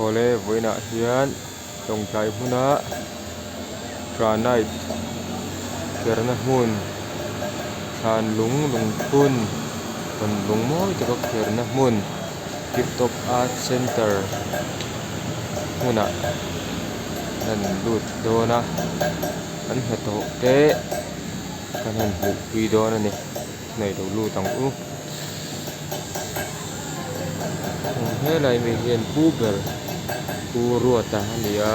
Awle vawiinah hian tawngtai hmuna granite kerna hmun thlan lung lungphun rawn lung mawi taka kherna hmun tip top art center hmunah an lut dawn a an hnathawh te kan han hmuh pui dawn a ni. Nei lo lut ang u. Helai mi hian pu ber pu Ruata a ni a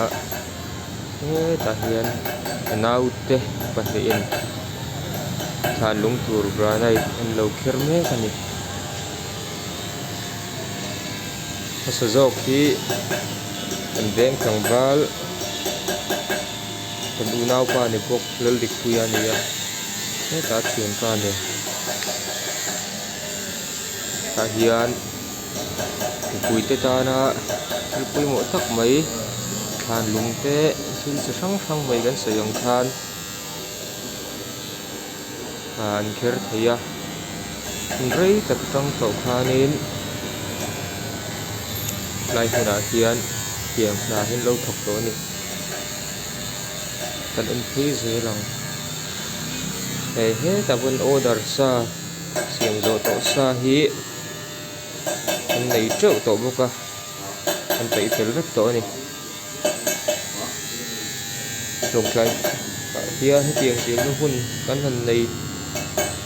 hetah hian a naute pahnihin thlan lung tur granite an lo kher mek a ni. Hmasa zawk hi an veng tlangval kan unaupa ni bawk Laldikpuia a ni a hetah a thianpa nen tah hian mipui te tana thil pawimawh tak mai thlan lung te thil chi hrang hrang mai kan sawi ang khan ah an kher thei a hun rei tak atang tawh khanin helai hmunah hian tiang hna hi an lo thawk tawh a ni. Kan en phei zel ang hei hetah pawh hian order sa siam zawh tawh sa hi an nei teuh tawh bawk a an peih fel vek tawh a ni lawngtlai ah hian hetiang siamna hun kan han nei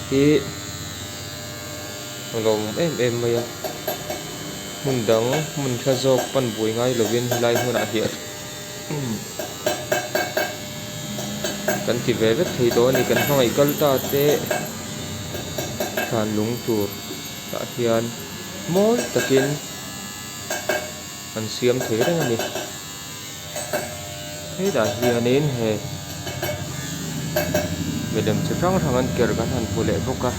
hi a lawmawm em em mai a hmun dang hmun hla zawk pan buai ngai lovin helai hmunah hian. Kan ti ve vek thei tawh a ni kan hmangaih kal ta te thlan lung tur tah hian mawi takin an siam thei reng a ni hetah hianin he milem chi hrang hrang an ker kan han hmu leh bawk a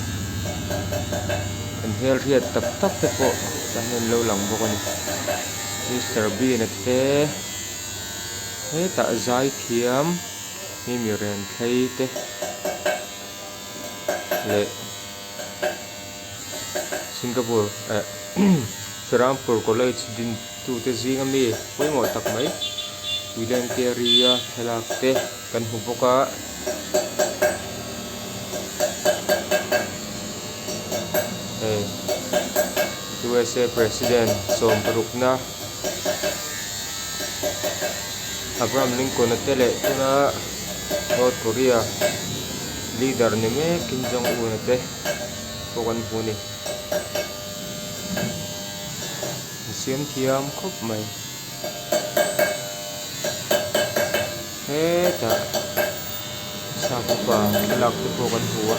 kan hmelhriat tak tak te pawh tah hian an lo lang bawk a ni Mister Bean a te hetah zai thiam mimi ren thlei te leh Singapore eh Serampore college din tute zinga mi pawimawh tak mai William Carey a thlalak te kan hmu bawk a. Hei USA president sawmparukna Abraham Lincoln a te leh tuna North Korea leader ni mek Kim Jong Un a te pawh kan hmu a ni. An siam thiam khawp mai. Hetah sap upa thlalak te pawh kan hmu a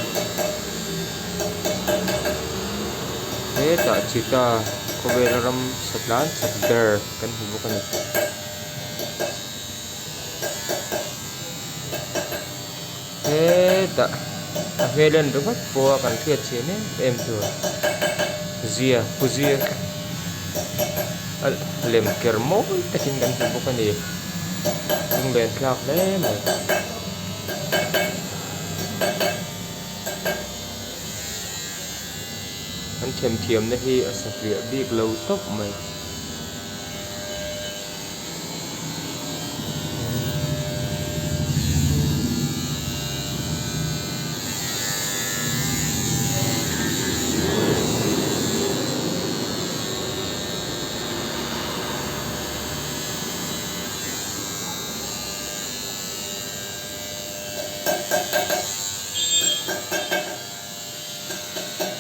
hetah chita khawvela ram sa tlan chak ber kan hmu bawk a ni. Hetah a hmel en ringawt pawha kan hriat chhian em em tur zia pu zia a lem ker mawi takin kan hmu bawk a ni lunglen thlak hle mai. An themthiamna hi a satliah bik lo tawp mai.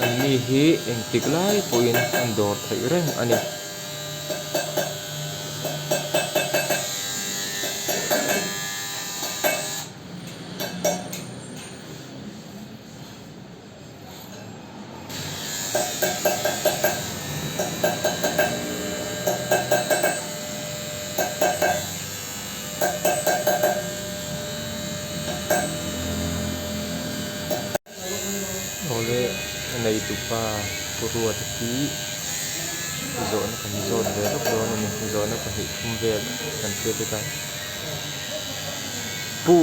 An ni hi engtik lai pawhin an dawr theih reng a ni. Awle a neitupa Pu Ruata hi zawhna kan zawt ve lawk dawn a ni zawhna pahnih thum vel kan hriat lut a Pu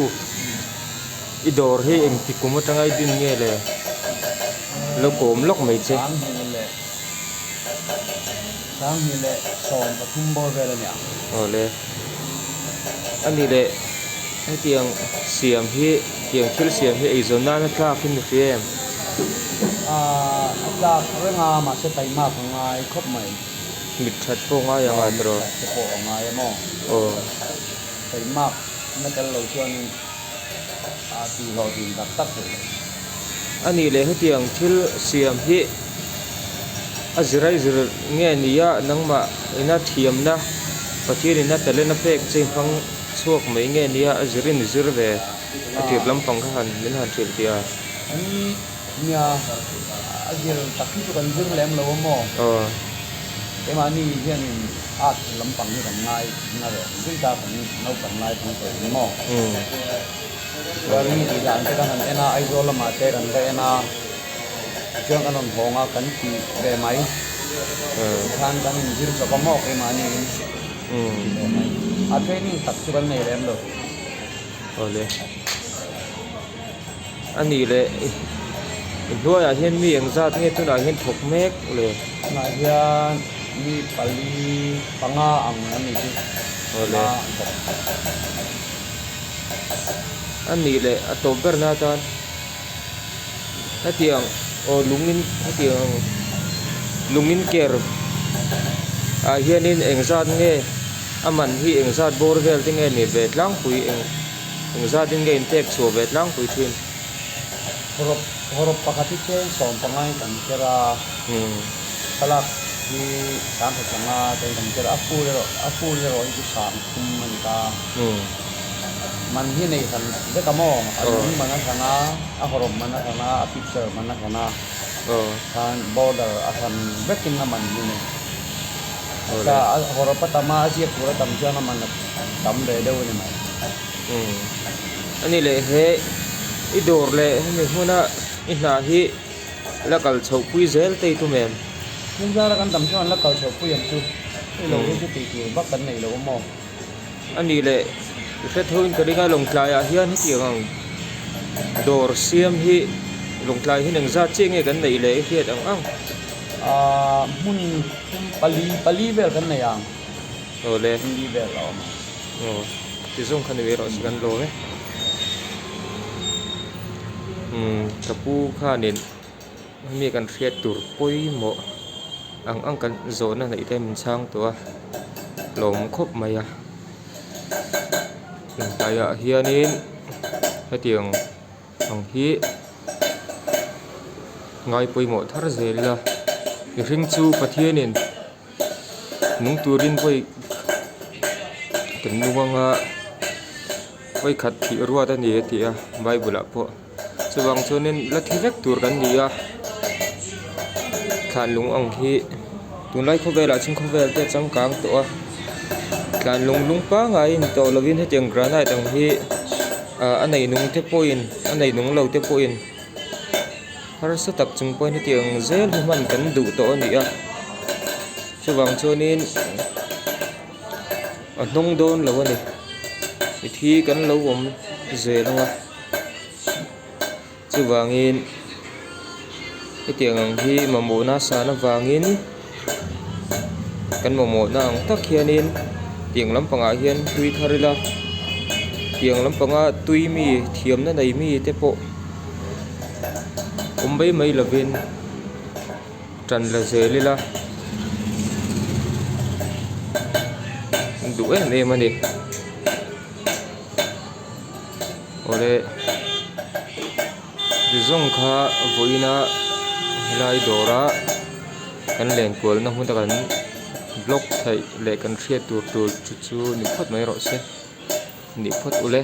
i dawr hi engti kum atanga i din nge le lo kawm lawk mai che. 2013 bawr vel a nia. Awle. A ni leh hetiang siam hi tiang thil siam hi eizawn nana tlak in ni hria em? Aaa a tlak reng a mahse taimak a ngai khawp mai. Mit that pawh ngai ang a tiraw? Mit that te pawh a ngai a maw? Aw. Taimak na tel lo chuanin a tihhlawhtlin tak tak theih loh. A nih leh hetiang thil siam hi a zirai zir nge nia nangmah ina thiamna Pathian ina talent a pek che hmang chhuak mai nge nia a zirin i zir ve a tirh lampang kha han min han hrilh tih a. Nia, a zir tak hi chu kan zir lem lo a maw? Aw. Keimahni hianin art lampang hi kan ngai na reh zui ta kan naupang lai thang tawh in maw? Chuan mi tih dan te kan han en a, Aizawl lamah te kan va en a, tichuan kan rawn hawng a, kan ti ve mai. Tikhan kan inzir chawp a maw keimahni in ti ve mai. A training tak chu kan nei lem lo. Awle. A nih leh i hnuaiah hian mi engzat nge tunah hian thawk mek le? Tunah hian mi pali panga ang an nih chu. Awle. Panga an thawk. A nih leh a tawp berna atan hetiang aw lungin hetiang lungin ker ah hianin engzat nge a man hi engzat bawr vel te nge ni ve tlangpui eng. Engzat in nge in pek chhuah ve tlangpui thin? Hawrawp hawrawp pakhat hi cheng 15 in kan ker a, thlalak hi 15 te in kan ker a, a full erawh a full erawh hi chu 30 a ni ta. Man hi nei hran vek a maw? A lung man a hran a, a hawrawp man a hran a, a picture man a hran a, khan border a hran vekin a man hi nei. A hawrawp a tam a, a ziak tur a tam chuan a man a tam ve deuh a ni mai. Umm a ni leh he i dawr leh hemi hmuna i hna hi la kal chhoh pui zel te i tum em? Hmun zara kan tam chuan la kal chhoh pui ang chu, hei lo hi chu tih tur vak kan nei lo a maw? A ni leh i hre tho in ka ring a Lawngtlai ah hian hetiang ang dawr siam hi Lawngtlai hian engzat chiah nge kan neih leh i hriat ang ang? Aaa hmun pali pali vel kan nei ang. Awle. Hindi vel a awm ang. Aw ti zawng kha ni ve rawh se kan lawm e. Umm ka pu khanin mi kan hriat tur pawimawh ang ang kan zawhna neih te min chhang tawh a lawm khawp mai a. Intlaiah hianin hetiang ang hi ngai pawimawh thar zel ila mihring chu Pathianin Nung turin vawi kan nung anga vawi khat thih ruat a ni a ti a bible ah pawh chuvang chuanin la thi vek tur kan ni a thlan lung ang hi tunlai khawvelah chuan khawvel te a changkang tawh a tlan lung lung pangngai in tawh lovin hetiang granite ang hi ah a nei nung te pawhin a nei nung lo te pawhin. Harsa tak chung pawhin hetiang zel hi hman kan duh tawh a ni a, chuvang chuanin a hnawng dawn lo a ni, mithi kan lo awm zel ang a, chuvangin hetiang ang hi mamawhna san avangin kan mamawhna ang tak hianin tiang lampangah hian tui thar ila, tiang lampanga tui mi thiamna nei mi te pawh. Awm mai mai lovin tan la zel ila duh em em a ni awle ti zawng kha vawiina helai dawra kan lenkualna hmun a kan block theih leh kan hriat tur tur chu chu ni phawt mai rawh se ni phawt ule.